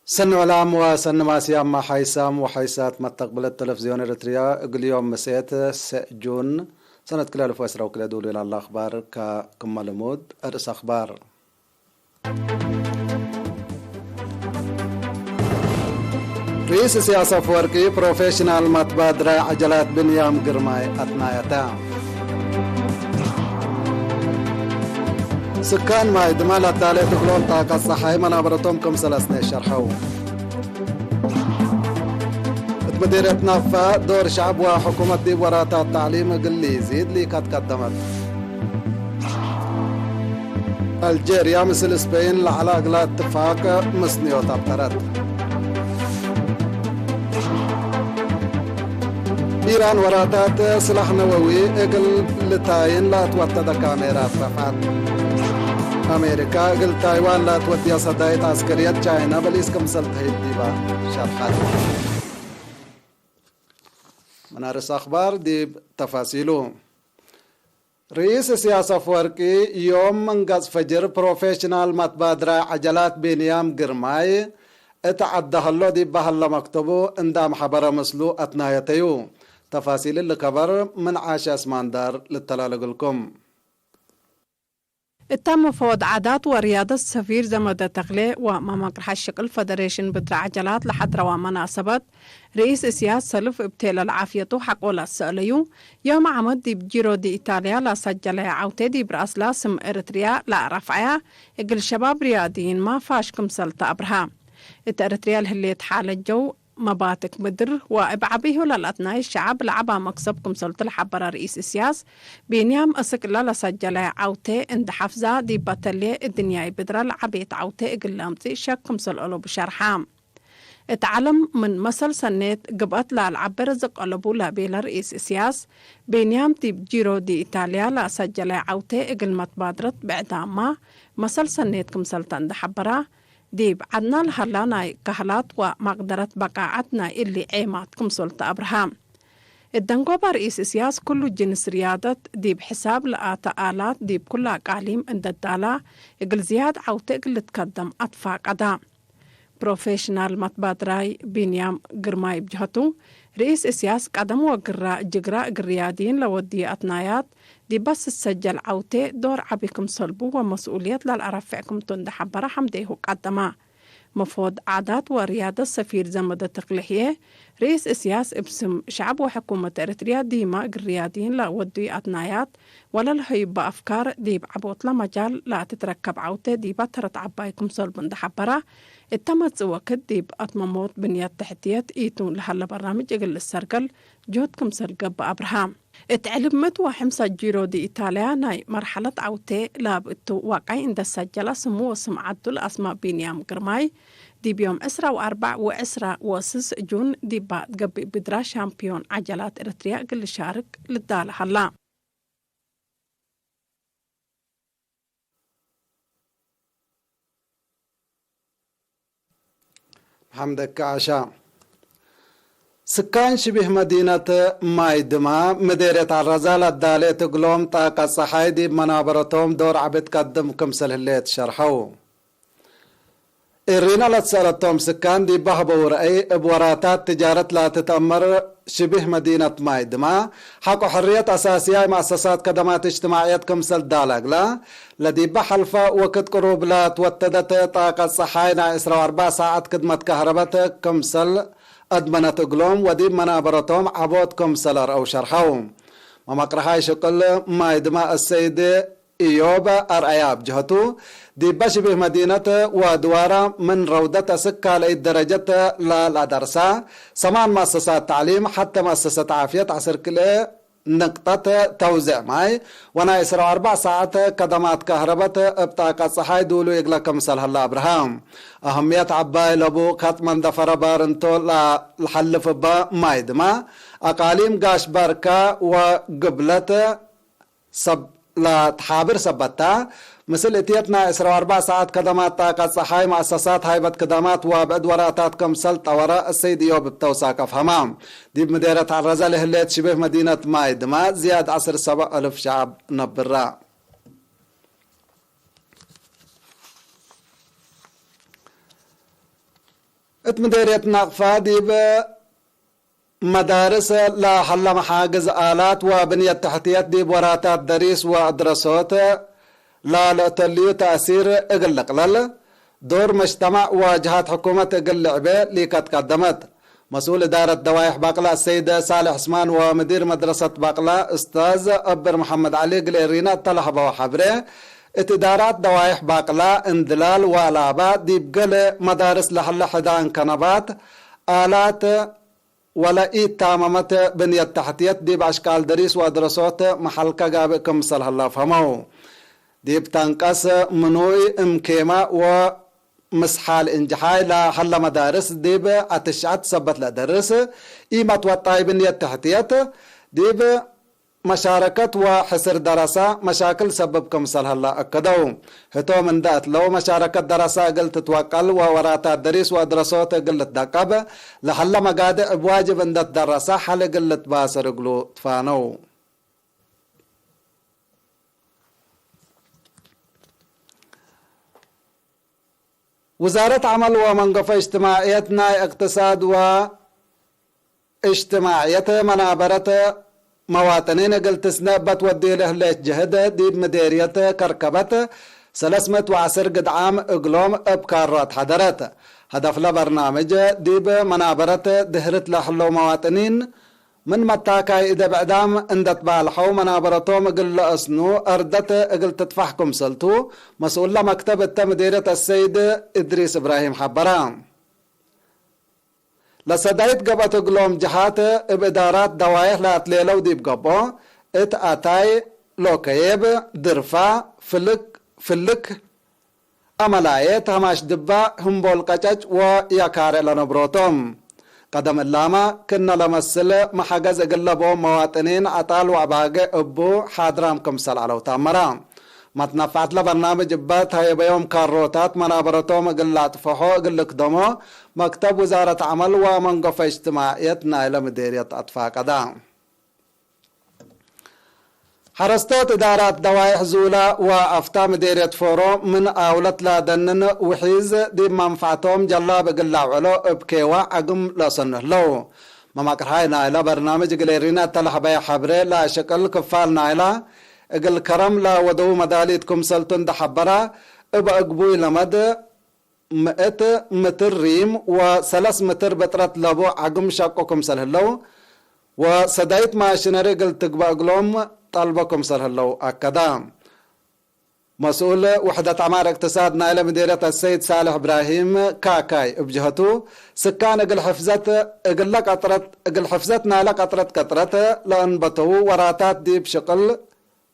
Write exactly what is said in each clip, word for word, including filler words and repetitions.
ሰኒ ዕላም ወሰኒ ማስያም ሓይሳም ወሓይሳት መተቅብለት ተለፍዝዮን ኤረትርያ፣ እግል ዮም ምሴት ሰእ ጁን ሰነት ክልኤ አልፍ ወዕስራ ወክልኤ ዱሉ ላለ አኽባር ከ-፣ ክመ ልሙድ እርእስ አኽባር። ርኢስ እስያስ አፈወርቂ ፕሮፌሽናል መትባድራይ ዐጀላት ብንያም ግርማይ አትናየተ። ስካን ማይ ድማ ለአዳሌ እግሎም ጣቀት ጸሓይ መናበረቶም ክምሰል አስኔ ሸርሐው። እት መዲርየት ናፋ ዶር ሸዕብ ወሕኩመት ዲብ ወራታት ተዕሊም እግል ሊዚድ ሊከት ቀደመት። አልጄርያ ምስል ስፔን ለዐለ እግለ እትፋቅ ምስንዮት አብጠረት። ኢራን ወራታት ስላሕ ነወዊ እግል ልታይን ለአትወተደ ካሜራት ረፍዐት። አሜሪካ እግል ታይዋን ለአትወድየ ሰዳይት ዐስከርየት ቻይና በሊስ ክምሰል ተህይብ ዲባ ሸርሐት። ምን አርእስ አኽባር ዲብ ተፋሲሉ። ርኢስ እስያስ አፍወርቂ ዮም ምን ገጽ ፈጅር ፕሮፌሽናል መትባድራይ ዐጀላት ቢንያም ግርማይ እት ዐደ ህሎ ዲብ በሀለ መክተቡ እንደ አምሐበረ ምስሉ አትናየተዩ። ተፋሲል እሊ ከበር ምን ዓሸ እስማንዳር ልተላል እግልኩም። እተ መፈወድ ዓዳት ወርያደት ሰፊር ዘመደ ተክሌ ወመመቅርሐ ሽቅል ፈደሬሽን ብድረ ዐጀላት ለሐድረዋ መናሰበት፣ ርኢስ እስያስ ሰልፍ እብ ቴለል ዓፍየቱ ሐቆ ለአሰአለዩ፣ ዮም ዓመት ዲብ ጂሮ ዲ ኢታልያ ለአሰጀለየ ዐውቴ ዲብ ረአስላ ስም ኤረትርያ ለአረፍዐያ እግል ሸባብ ርያድይንመ ፋሽ ክምሰል ተአብርሃ። እት ኤረትርያ ለህሌት ሓለት ጀው መባትክ ምድር ወእብ ዐቢሁ ለልአትናይ ሸዐብ ለዐባ መክሰብ ክምሰልቱ ለሐበረ ርኢስ እስያስ፣ ቢንያም እስክ እለ ለሰጀለየ ዐውቴ እንዴ ሐፍዛ ዲበ ተሌ እድንያይ ብድረ ለዐቤት ዐውቴ እግል ለአምጽእ ሸክ ክምሰል አለቡ ሸርሐ። እት ዐለም ምን መሰል ሰኔት ግብአት ለአልዐቤ ርዝቅ አለቡ ለቤለ ርኢስ እስያስ፣ ቢንያም ዲብ ጂሮ ዲ ኢታልያ ለአሰጀለየ ዐውቴ እግል መትባድረት ብዕዳማ መሰል ሰኔት ክምሰልተ እንዴ ሐበራ፣ ዲብ ዐድና ለሀላ ናይ ከህላት ወመቅደረት በቃዐት ናይ እሊ ዔማት ክምሰል ተአብርሃ። እት ደንጎበ ርኢስ እስያስ፣ ክሉ ጅንስ ርያደት ዲብ ሕሳብ ለአተ አላት ዲብ ኩለ አቃሊም እንዴ ዳላ፣ እግል ዝያድ ዐውቴ እግል ልትከደም አትፋቀዳ። ፕሮፌሽናል መትባድራይ ቢንያም ግርማይ እብ ጀሀቱ፣ ርኢስ እስያስ ቀደም ወግራ ጅግራ እግል ርያድይን ለወድዩ አትናያት፣ ዲበ ስሰጀል ዐውቴ ዶር ዐቢ ክምሰልቡ ወመስኡልየት ለልአረፍዕ ክምቱ እንዴ ሐበረ ሐምዴሁ ቀደመ። መፎድ ዓዳት ወርያደት ሰፊር ዘመደ ተክለ ህዬ፣ ርኢስ እስያስ እብ ስም ሸዐብ ወሕኩመት ኤረትርያ ዲማ እግል ርያድይን ለወድዩ አትናያት ወለልሀዩበ አፍካር ዲብ ዐቦትለ መጃል ለትትረከብ ዐውቴ ዲበ ተረት ዐባይ ክምሰልቡ እንዴ ሐበረ፣ እተ መጽእ ወክድ ዲብ አትመሞት ብንየት ተሕትየት ኢቱ ለሀለ በራምጅ እግል ልሰርገል ጅሁድ ክምሰል ገብእ አብርሃ። እት ዕልምት ወሕምሰ ጂሮ ዲ ኢታልያ ናይ መርሐለት ዐውቴ ላብ እቱ ዋቃይ እንዴ ሰጀለ፣ ስሙ ወስም ዐዱ ለአስመ ቢንያም ግርማይ፣ ዲብ ዮም ዕስራ ወአርበዕ ወዕስራ ወስስ ጁን ዲባ ትገብእ ብድረ ሻምፕዮን ዐጀላት ኤረትርያ እግል ልሻርክ ልዳለ ሀላ። ሐምደክ ዓሻ። ስካን ሽቢህ መዲነት ማይ ድማ፣ ምዴርየት ዐረዛ ለአዳሌት እግሎም ጣቀት ጸሓይ ዲብ መናበረቶም ዶር ዐቢ ትቀድም ክምሰል ህሌት ሸርሐው። ኤሪና ለትሰአለቶም ስካን ዲበ ሀበው ረአይ፣ እብ ወራታት ትጃረት ለትትአመር ሽቢህ መዲነት ማይ ድማ፣ ሐቆ ሕርየት አሳስያይ መአሰሳት ከደማት እጅትማዕየት ክምሰል ዳላግላ፣ ለዲበ ሐልፈ ወክድ ቅሩብ ለትወተደት ጣቀት ጸሓይ ናይ ዕስራ ወአርበዕ ሳዐት ክድመት ከህረበት ክምሰል አድመነት እግሎም ወዲብ መናበረቶም ዐቦት ክምሰል አርአው ሸርሐው። መመቅርሓይ ሽቅል ማይ ድማ አሰይድ ኢዮብ አርአያ እብ ጀህቱ፣ ዲበ ሽቢህ መዲነት ወድዋራ ምን ረውደት እስክ ካልአይት ደረጀት ለለአደርሳ ሰማን መአሰሳት ተዕሊም ሐቴ መአሰሰት ዓፍየት ዐስር ክልኤ ንቅጠት ተውዜዕ ማይ ወናይ ዕስራ ወአርበዕ ሳዐት ከደማት ከህረበት እብ ጣቀት ጸሓይ ዱሉይ እግለ ክምሰል ሀለ አብርሃ። አህምየት ዐባይ ለቡ ከጥ መንደፈረ ባርንቶ ለሐልፍ እበ ማይ ድማ፣ አቃሊም ጋሽ በርካ ወግብለት ሰብ ለትሓብር ሰበታ፣ ምስል እትየት ናይ ዕስራ ወአርበዕ ሳዐት ከደማት ጣቀት ጸሓይ መአሰሳት ሃይበት ክደማት ወብዕድ ወራታት ክምሰል ጠወረ እሰይድ እዮብ እብ ተውሳክ አፍሀማ። ዲብ ምዴርየት ዐረዘ ለህሌት ሽቤህ መዲነት ማይ ድማ ዝያድ ዐስር ሰብዕ እልፍ ሸዐብ ነብራ። እት ምዴርየት ናቅፋ ዲብ መዳርስ ለሀለ መሓግዝ አላት ወብንየት ተሕትየት ዲብ ወራታት ደሪስ ወአድረሶት ላልአተልዩ ተእሲር እግል ልቅለል፣ ዶር መጅተማዕ ወጅሃት ሕኩመት እግል ልዕቤ ሊከት ቀደመት። መስኡል እዳረት ደዋይሕ ባቅላ አሰይድ ሳልሕ ዕስማን ወምዲር መድረሰት ባቅላ እስታዝ አብር መሐመድ ዐሊ እግል ኤሪና እተ ለሀበው ሐብሬ፣ እት እዳራት ደዋይሕ ባቅላ እንድላል ወአላባ ዲብ ገሌ መዳርስ ለሀለ ሕዳን ከነባት፣ አላት ወለኢታመመት ብንየት ተሕትየት ዲብ አሽቃል ደሪስ ወአድረሶት መሐልከ ጋብእ ክምሰል ሀለ አፍሀመው። ዲብ ተንቀስ ምኑይ እምኬማ ወምስሓል እንጅሓይ ለሀለ መዳርስ ዲብ አትሽዐት ሰበት ለደርስ ኢመት ወጣይ ብንየት ተሕትየት ዲብ መሻረከት ወሕስር ደረሰ መሻክል ሰብብ ክምሰል ሀለ አከደው። ህቶም እንደ እትለው መሻረከት ደረሰ እግል ትትወቀል ወወራታት ደሪስ ወአድረሶት እግል ልትደቀብ ለሀለ መጋድዕ እብ ዋጅብ እንደ ትደረሰ ሐል እግል ልትባሰር እግሉ ትፋነው። ውዛረት ዐመል ወመንገፎ እጅትማዕየት ናይ እቅትሳድ ወእጅትማዕየት መናበረት መዋጥኒን እግል ትስነ እበ ትወዴ ለህሌት ጅህድ ዲብ ምዴርየት ከርከበት ሰለስ ምእት ወዐስር ግድዓም እግሎም እብ ካሮ አትሐደረት። ሀደፍለ በርናምጅ ዲብ መናበረት ድህርት ለህለው መዋጥኒን ምን መታካይ እደ ብዕዳም እንደ ትባልሐው መናበረቶም እግል ለአስኑ፣ አርደት እግል ትትፋሕ ክምሰልቱ፣ መስኡለ መክተብ እተ ምዴርየት አሰይድ እድሪስ እብራሂም ሐበረ። ለሰዳይት ገብአት እግሎም ጀሃት እብ እዳራት ደዋይሕ ለአትሌለው ዲብ ገብኦ፣ እት አታይ፣ ሎከዬብ፣ ድርፋ፣ ፍልክ፣ ፍልክ፣ አመላዬ፣ ተህማሽ ድባ፣ ህምቦል ቀጨጭ ወያካሬ ለነብሮቶም። ቀደም እላመ ክእነ ለመስል መሐገዝ እግል ለቦም መዋጥኒን አጣል ወአባጌ እቡ ሓድራም ክምሰል ዐለው ተአመረ። መትነፋዕት ለበርናምጅ እበ ተሀየበዮም ካሮታት መናበረቶም እግል ለአጥፈሖ እግል ልክደሞ መክተብ ውዛረት ዐመል ወመንገፎ እጅትማዕየት ናይለ ምዴርየት አትፋቀደ። ሐረስቶት እዳራት ደዋይሕ ዙላ ወአፍታ ምዴርየት ፎሮ ምን አውለት ላደንን ውሒዝ ዲብ መንፈዐቶም ጀላብ እግል ለአውዕሎ እብ ኬዋ ዐግም ለአሰኑ ህለው። መማቅርሃይ ናይላ በርናምጅ እግል ኤሪና እተ ለሀበየ ሐብሬ ለአሸቅል ክፋል ናይላ እግል ከረም ለወደዉ መዳሊት ክምሰልቱ እንደ ሐበራ እብ አግቡይ ለመድ ምእት ምትር ሪም ወሰለስ ምትር ብጥረት ለቡ ዐግም ሸቁ ክምሰል ህለው ወሰዳይት ማሽነሪ እግል ትግበእ እግሎም ጠልቦ ክምሰል ህለው አከደ። መስኡል ውሕደት ዐማር እቅትሳድ ናይለ ምዴርየት አሰይድ ሳልሕ እብራሂም ካካይ እብ ጀሀቱ፣ ስካን እግል ሕፍዘት እግለ ቀጥረት፣ እግል ሕፍዘት ናይለ ቀጥረት ቀጥረት ለአንበተዉ ወራታት ዲብ ሽቅል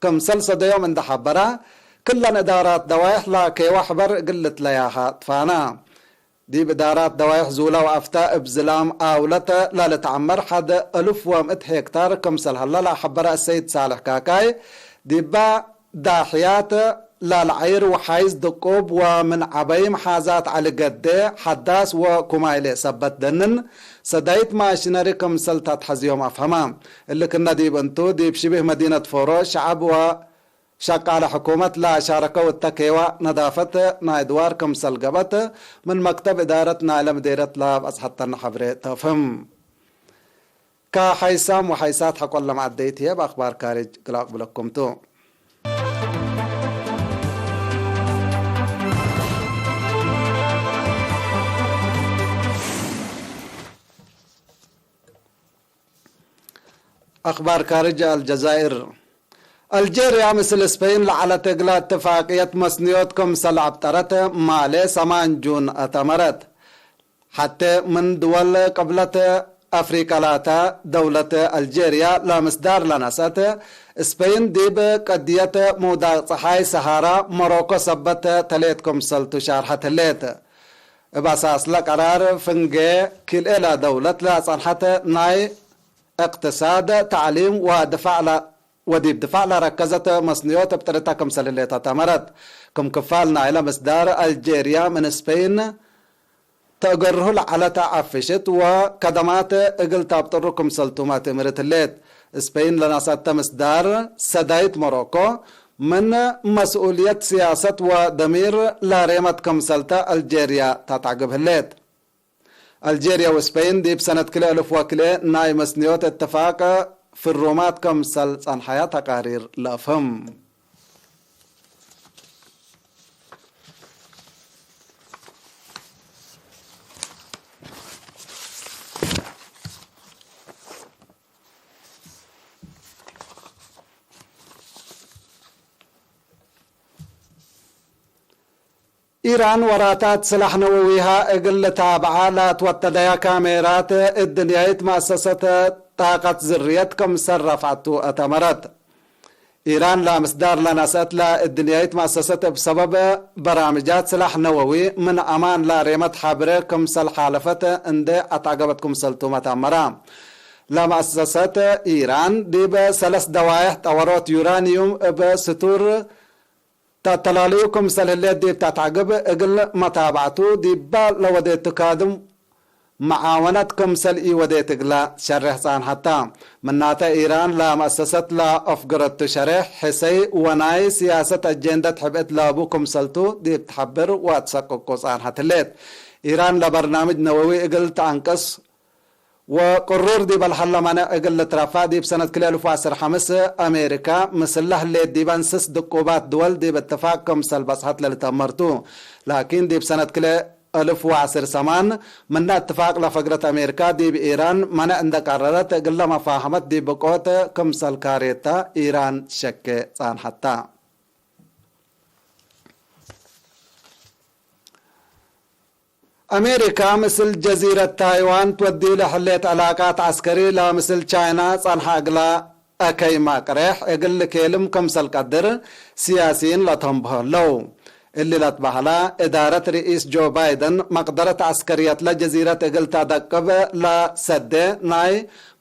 ክምሰል ሰደዮም እንደ ሐበረ፣ ክለን እዳራት ደዋይሕ ለኬዋ ሕበር እግል ልትለያሀ ትፋና። ዲብ እዳራት ደዋይሕ ዙላ ወአፍታ እብ ዝላም አውለተ ለልትዐመር ሐድ እሉፍ ወምእት ሄክታር ክምሰል ሀለ ለአሐበረ አሰይድ ሳልሕ ካካይ፣ ዲባ ዳሕያት ላልዓይር ወሓይዝ ድቁብ ወምን ዐበይ መሓዛት ዐሊ ገዴ፣ ሐዳስ ወኩማይሌ ሰበት ደንን ሰዳይት ማሽነሪ ክምሰል ተትሐዝዮም አፍሀማ። እሊ ክነ ዲብ እንቱ፣ ዲብ ሽቢህ መዲነት ፎሮ፣ ሸዐብ ወ ሸቃለ ሕኩመት ለአሻረከው እተ ኬዋ ነዳፈት ናይ ድዋር ክምሰል ገብአት፣ ምን መክተብ እዳረት ናይለ ምዴርየት ለበጽሐተነ ሐብሬ ተፍህም። ከሐይሳም ወሐይሳት ሐቆለ መዐደይት ህዬ፣ እብ አክባር ካርጅ እግል አቅብለኩም ቱ። አክባር ካርጅ አልጀዛይር። አልጄርያ ምስል ስፐይን ለዐለት እግለ እትፋቅየት መስንዮት ክምሰል አብጠረት ማሌ ሰማን ጁን አተመረት። ሐቴ ምን ድወል ቅብለት አፍሪቀ ላተ፣ ደውለት አልጄርያ ለምስዳር ለነሰአት፣ ስፐይን ዲብ ቀድየት ምውዳቅ ጸሓይ ሰሃራ ሞሮኮ ሰበት ተሌት ክምሰልቱ ሻርሐት ህሌት። እብ አሳስለ ቀራር ፍንጌ ክልኤ ለደውለት ለአጸንሐት ናይ እቅትሳድ፣ ተዕሊም ወድፋዕ ለ-፣ ወዲብ ድፋዕ ለረከዘት መስንዮት እብ ጥርተ ክምሰል ህሌት አተመረት። ክም ክፋል ናይለ ምስዳር፣ አልጄርያ ምን ስፔን ተአገርሁ ለዐለት ዐፍሽት ወከደማት እግል ታብጥሩ ክምሰልቱመ ትእምርት ህሌት። ስፔን ለነሰአተ ምስዳር፣ ሰዳይት ሞሮኮ ምን መስኡልየት ስያሰት ወደሚር ላሬመት ክምሰልተ አልጄርያ ተአትዐግብ ህሌት። አልጄርያ ወስፐይን ዲብ ሰነት ክልኤ እልፍ ወክልኤ ናይ መስንዮት እትፋቅ ፍሩማት ክምሰል ጸንሐያ ተቃሪር ለአፍህም። ኢራን ወራታት ስላሕ ነወዊሃ እግል ልታብዓ ለትወተደያ ካሜራት እድንያይት መአሰሰት ጣቀት ዝርየት ክምሰል ረፍዐቱ አተመረት። ኢራን ለምስዳር ለነስአት ለእድንያይት መአሰሰት እብ ሰበብ በራምጃት ስላሕ ነወዊ ምን አማን ለሬመት ሐብሬ ክምሰል ሓለፈት እንዴ አትዐገበት ክምሰልቱመ ተአመረ። ለመአሰሰት ኢራን ዲብ ሰለስ ደዋይሕ ጠወሮት ዩራንዩም እብ ስቱር ተአተላልዩ ክምሰል ህሌት ዲብ ተአትዐግብ እግል መታብዐቱ ዲባ ለወዴቱ ካድም መዓወነት ክምሰል ኢወዴት እግላ ሸሬሕ ጻንሐታ። ምናተ ኢራን ለመአሰሰት ለአፍገረቱ ሸሬሕ ሕሰይ ወናይ ስያሰት አጄንደት ሕብእት ለቡ ክምሰልቱ ዲብ ተሐብር ወአትሰቅቁ ጻንሐት ህሌት። ኢራን ለበርናምጅ ነወዊ እግል ተአንቅስ ወቅሩር ዲብ አልሀለ መነዕ እግል ልትረፈዕ፣ ዲብ ሰነት ክልኤ እልፍ ወዐስር ሐምስ አሜሪካ ምስለ ህሌት ዲበ እንስስ ድቁባት ድወል ዲብ እትፋቅ ክምሰል በጽሐት ለልትአመር ቱ። ላኪን ዲብ ሰነት ክልኤ እልፍ ወዐስር ሰማን ምነ እትፋቅ ለፈግረት አሜሪካ ዲብ ኢራን መነዕ እንደ ቀረረት፣ እግለ መፋሀመት ዲብ ብቆት ክምሰል ካሬታ ኢራን ሸኬ ጻንሐታ። አሜሪካ ምስል ጀዚረት ታይዋን ትወዲ ለሕሌት ዕላቃት ዐስከሪ ለምስል ቻይና ጸንሐ እግላ አከይ ማቅሬሕ እግል ልኬልም ክምሰል ቀድር ስያሲይን ለተንብሆ ህለው። እሊ ለትበህላ፣ እዳረት ርኢስ ጆ ባይደን መቅደረት ዐስከርየት ለጀዚረት እግል ተደቅብ ለሰዴ ናይ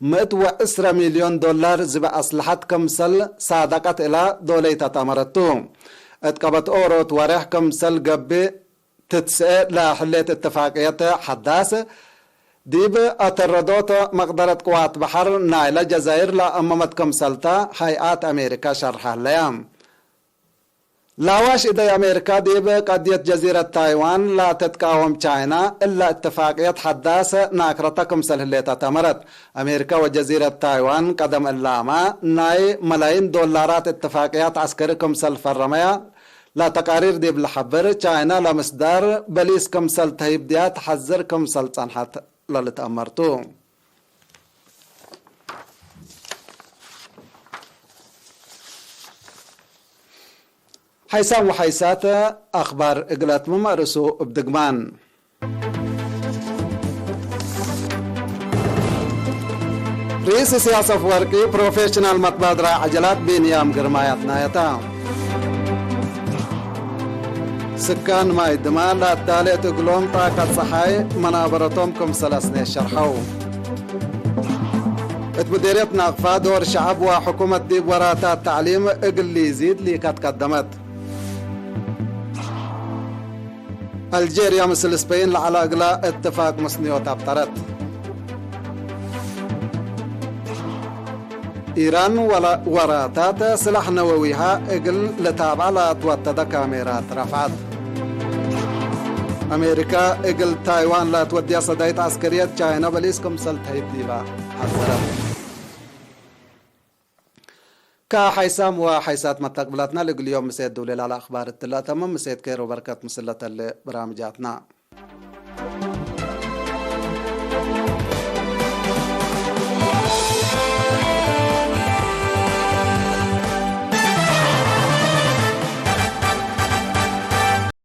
ምእት ወዕስረ ሚልዮን ዶላር ዝበ አስለሐት ክምሰል ሳደቀት እላ ዶለይታት አመረቱ። እት ቀበት ኦሮት ወሬሕ ክምሰል ገብእ ትትስኤ ለህሌት እትፋቅየት ሐዳስ፣ ዲብ አተረዶት መቅደረት ቅዋት በሐር ናይለ ጀዛይር ለአመመት ክምሰልተ ሀይአት አሜሪካ ሸርሐ ህለየ። ላዋሽ እደይ አሜሪካ ዲብ ቀድየት ጀዚረት ታይዋን ለትትቃወም ቻይና፣ እለ እትፋቅየት ሐዳስ ናክረተ ክምሰል ህሌተ ተመረት። አሜሪካ ወጀዚረት ታይዋን ቀደም እላመ ናይ መላይን ዶላራት እትፋቅያት ዐስከሪ ክምሰል ፈረመያ፣ ለተቃሪር ዲብ ለሐብር፣ ቻይና ለምስዳር በሊስ ክምሰል ተህይብ ዲያ ተሐዝር ክምሰል ጸንሐት ለልትአመር ቱ። ሐይሳም ወሐይሳት አኽባር እግል አትምም አርእሱ እብ ድግማን። ርኢስ እስያስ አፍወርቂ ፕሮፌሽናል መትባድራይ ዐጀላት ቢንያም ግርማይ አትናየታ። ስካን ማይ ድማ ለአዳሌት እግሎም ጣቀት ጸሓይ መናበረቶም ክምሰል አስኔ ሸርሐው። እት ምዴርየት ናቅፋ ዶር ሸዐብ ወሕኩመት ዲብ ወራታት ተዕሊም እግል ሊዚድ ሊከት ቀደመት። አልጄርያ ምስል ስፐይን ለዐለ እግላ እትፋቅ ምስንዮት አብጠረት። ኢራን ወላ-፣ ወራታት ስላሕ ነወዊሃ እግል ልታብዐ ለአትወተደ ካሜራት ረፍዐት። አሜሪካ እግል ታይዋን ለአትወድያ ሰዳይት ዐስከርየት ቻይና በሊስ ክምሰል ተህይብ ዲባ ሐዘረት። ከሐይሳም ወሐይሳት መተቅብላትና ለእግል ዮም ምሴት ዱሌ ላለ አኽባር እትለ አተምም፣ ምሴት ኬር ወበርከት ምስለ ተሌ በራምጃትና።